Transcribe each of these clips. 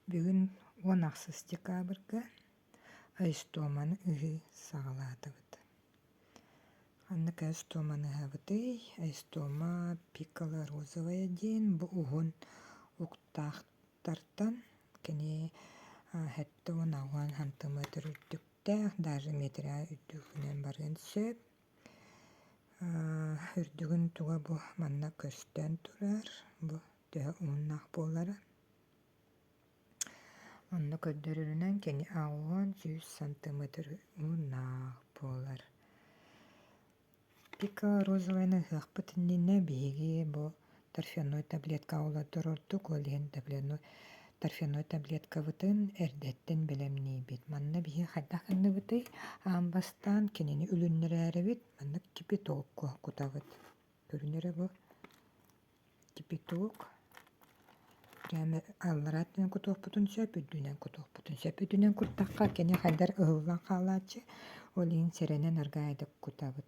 Бүгүн 16 декабрга Айстоманы ыһыы саҕалаатыбыт. Ханнык айстоманы ыһабытый? Айстома пиккола розовая диэн бу уһун уктаахтартан кини 78 сантиметр үрдүктээх, даже метрэ үрдүгүнэн барыан сөп. Үрдүгүн туга бу манна көстөн турар, бу төһө уһуннаах буолара. Онно көрдөрөрүнэн кини 800 сантиметр уһуннаах буолар. Пика розовайны ыһыахпыт иннинэ биһиги бу торфяной таблетка олордор ордук, ол иһин торфяной таблеткабытын эрдэттэн бэлэмниибит. Манна биһиги хайдах гынныбытый? Аан бастаан кинини үлүннэрээрэбит, маннык кипятокку кутабыт. Көрүнэрэ бу кипяток прямо аллараа өттүнэн кутуохпутун сөп, үрдүнэн кутуохпутун сөп. Үрдүнэн куттахха кини хайдар ыһыллан хаалааччы, ол иһин сэрэнэн аргаайдык кутабыт.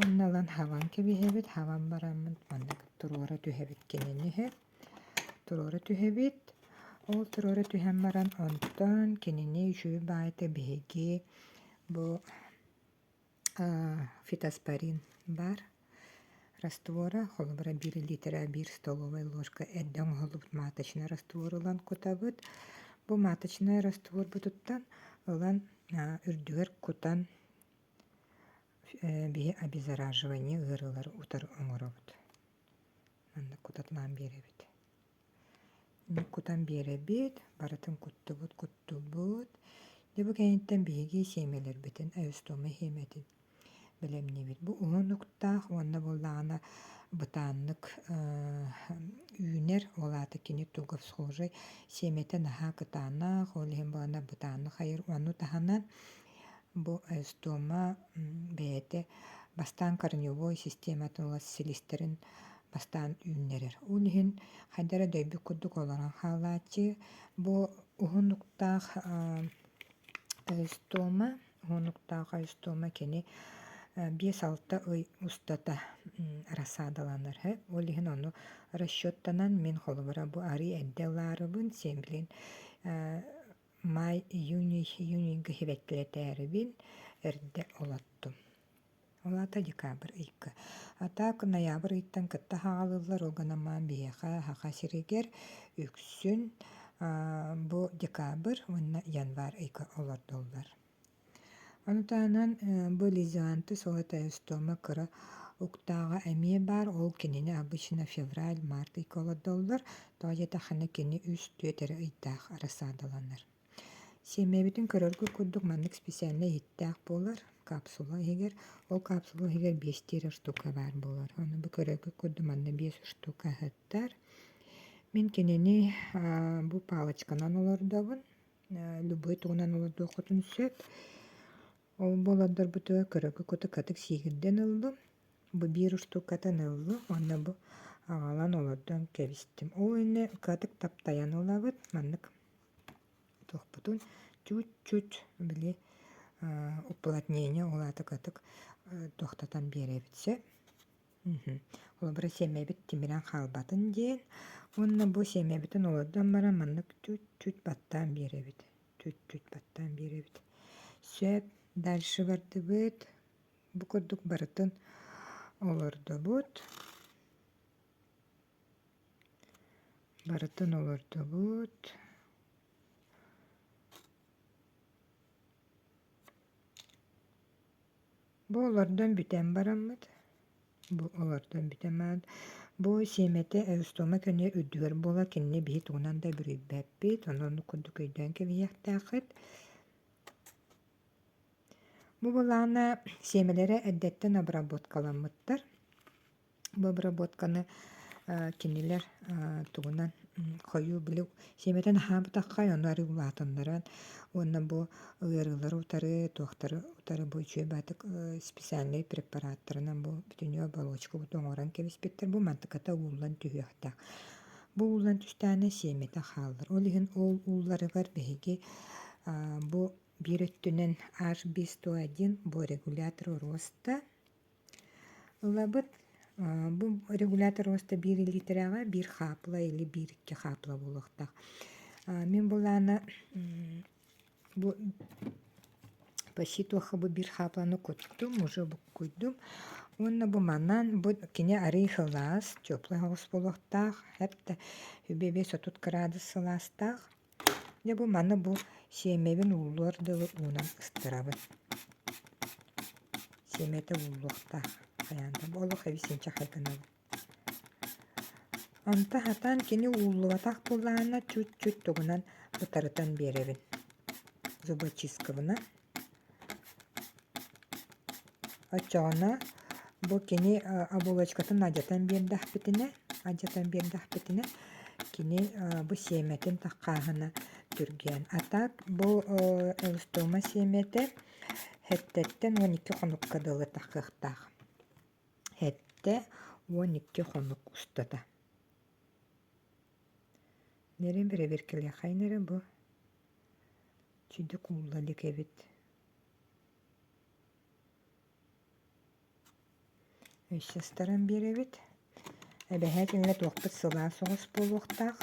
Онно ылан хабан кэбиһэбит, хабан бараммыт маннык туруора түһэбит кинини иһэ. Туруора түһэбит. Ол туруора түһэн баран онтон кинини үчүгэй баайыта биһиги бу фитоспорин баар раствора, холобура биир литра биир столовай ложка эрдэ оҥоһуллубут маточнай раствор ылан кутабыт. Бу маточнай растворбутуттан ылан үрдүгэр кутан биһи обеззараживание ыарыылары утары оҥоробут. Маннык кутаталаан биэрэбит. Кутан биэрэбит, барытын куттубут, куттубут. Дьэ бу кэнниттэн биһиги сиэмэлэрбитин, эустома сиэмэтин бэлэмниибит. Бу уһун уктаах уонна буоллаҕына бытааннык үүнэр, ол аата кини туговсхожай сиэмэтэ наһаа кытаанах, ол иһин буоллаҕына бытааннык хайыр. Ону таһынан бу эустома бэйэтэ бастаан корневой систематын ыла силистэрин бастаан үүннэрэр. Ол иһин хайда эрэ дөйбүт курдук олорон хаалааччы. Бу уһун уктаах эустома, уһун уктаах эустома кини 5-6 ый устата рассадаланар. Ол иһин ону расчеттанан мин холобура бу арыы эрдэ ылаарыбын, сиэмблин май, июнь, июньга сибэккилэтээрибин эрдэ олоттум. Ол аата декабрь ыйга. А так ноябрь ыйтан кытта хаалыллар, ол гынан баран биһиэхэ Саха сиригэр үксүн бу декабрь уонна январь ыйга олордуллар. Ону таһынан бу лизанты золотая кыра уктааҕа эмиэ баар, ол кинини обычно февраль, март ыйга олордоллор, тоҕо диэтэххинэ кини үс-түөрт эрэ ыйдаах рассадаланар. Сиэмэбитин көрөргө курдук маннык специальнай иһиттээх буолар, капсула иһигэр. Ол капсула иһигэр биэстии эрэ штука баар буолар. Ону бу көрөргө курдук манна биэс штука ыһыттар. Мин кинини бу палочканан олордобун. Любой тугунан олордуоххутун сөп. Ол бу олордорбутугар көрөргө курдук катык сиигирдэн ыллым. Бу биир устууккатын ыллым уонна бу аҕалан олордон кэбистим. Ол иннинэ катык таптайан ылабыт. Маннык туохпутун чуть-чуть били уплотнение ол аата катык туохтатан биэрэбит сөп. Холобура сиэмэбит тимирэн хаалбатын диэн уонна бу сиэмэбитин олордон баран маннык чуть-чуть баттаан биэрэбит. Чуть-чуть баттаан биэрэбит. Сөп, дальше бардыбыт. Бу курдук барытын олордобут. Барытын олордобут. Бу олордон бүтэн бараммыт, бу олордон бүтэн баран, бу сиэмэтэ эустома көнө үрдүгэр буолар, кинини биһи тугунан да бүрүйбэппит, ону оннук курдук өйдөөн кэбиһиэхтээххит. Бу былаана сиэмэлэрэ эрдэттэн обработкаламмыттар. Бу обработканы кинилэр тугунан хойуу били сиэмэтин аһаабатаххай ону арыы улаатыннаран уонна бу ыарыылары утары туохтары утары бу үчүгэй баатык специальнай препараттарынан бу бүтүннүү оболочкабыт оҥорон кэбиспиттэр бу мантыката ууллан түһүөхтээх. Бу ууллан түстэҕинэ сиэмэтэ хаалар. Ол иһин ол уулларыгар биһиги бу биир өттүнэн H101 бу регулятор роста Ылабыт. Бу регулятор роста биир литрэҕэ биир хаапла или биир-икки хаапла буолуохтаах. Мин былаана бу почти туохха бу биир хаапыланы куттум, уже буккуйдум. Уонна бу манан бу кини арыый сылаас, теплай соҕус буолуохтаах, эптэ 5-30 кыраадыс сылаастаах. Дьэ бу маны бу сиэмэбин ууллуор дылы уунан ыстарабын. Сиэмэтэ ууллуохтаах хайаан да олох эбисинчэ гынабын. Онто хатаан кини ууллубатах буоллаҕына чуть-чуть тугунан бытарытан биэрэбин. Зубочисткабынан. Оччоҕуна бу кини оболочкатын алдьатан биэрдэхпитинэ, алдьатан биэрдэхпитинэ кини бу сиэмэтин хааһына түргэн. А так бу эустома сиэмэтэ сэттэттэн 12 хонукка дылы тахсыахтаах. 72 хонук устата. Нэрин бэрэбиэркэлиэххэйин эрэ бу Чүйдэ куулла илик эбит. Өссө ыстаран биэрэбит. Эбэһээт иннэ туохпут сылаас соҕус буолуохтаах.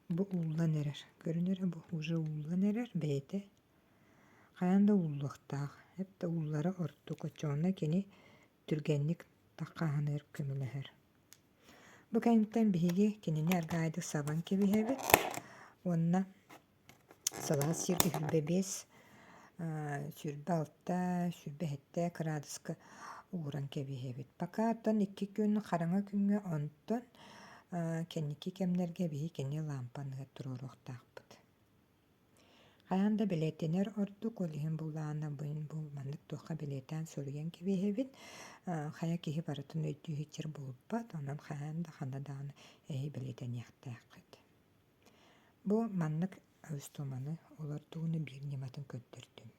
Бу ууллан эрэр. Көрүнэрэ бу уже ууллан эрэр бэйэтэ. Хайаан да ууллуохтаах. Эп да ууллара ордук. Оччоҕуна кини түргэнник таххааһыныгар көмөлөһөр. Бу кэнниттэн биһиги кинини аргаайдык сабан кэбиһэбит уонна сылаас сиргэ 25, 26, 27 кыраадыска ууран кэбиһэбит. Пока оттон икки күн хараҥа күҥҥэ онтон кэнники кэмнэргэ биһиги кини лаампаныгар туруоруохтаахпыт. Хайаан да бэлиэтэнэр ордук, ол иһин буллаҕына бу маннык туохха бэлиэтээн суруйан кэбиһэбин. Хайа киһи барытын өйдүү сылдьар буолбат, онон хайаан да ханна даҕаны эһи бэлиэтэниэхтээххит. Бу маннык устуоманы олордууну биир ньыматын көрдөрдүм.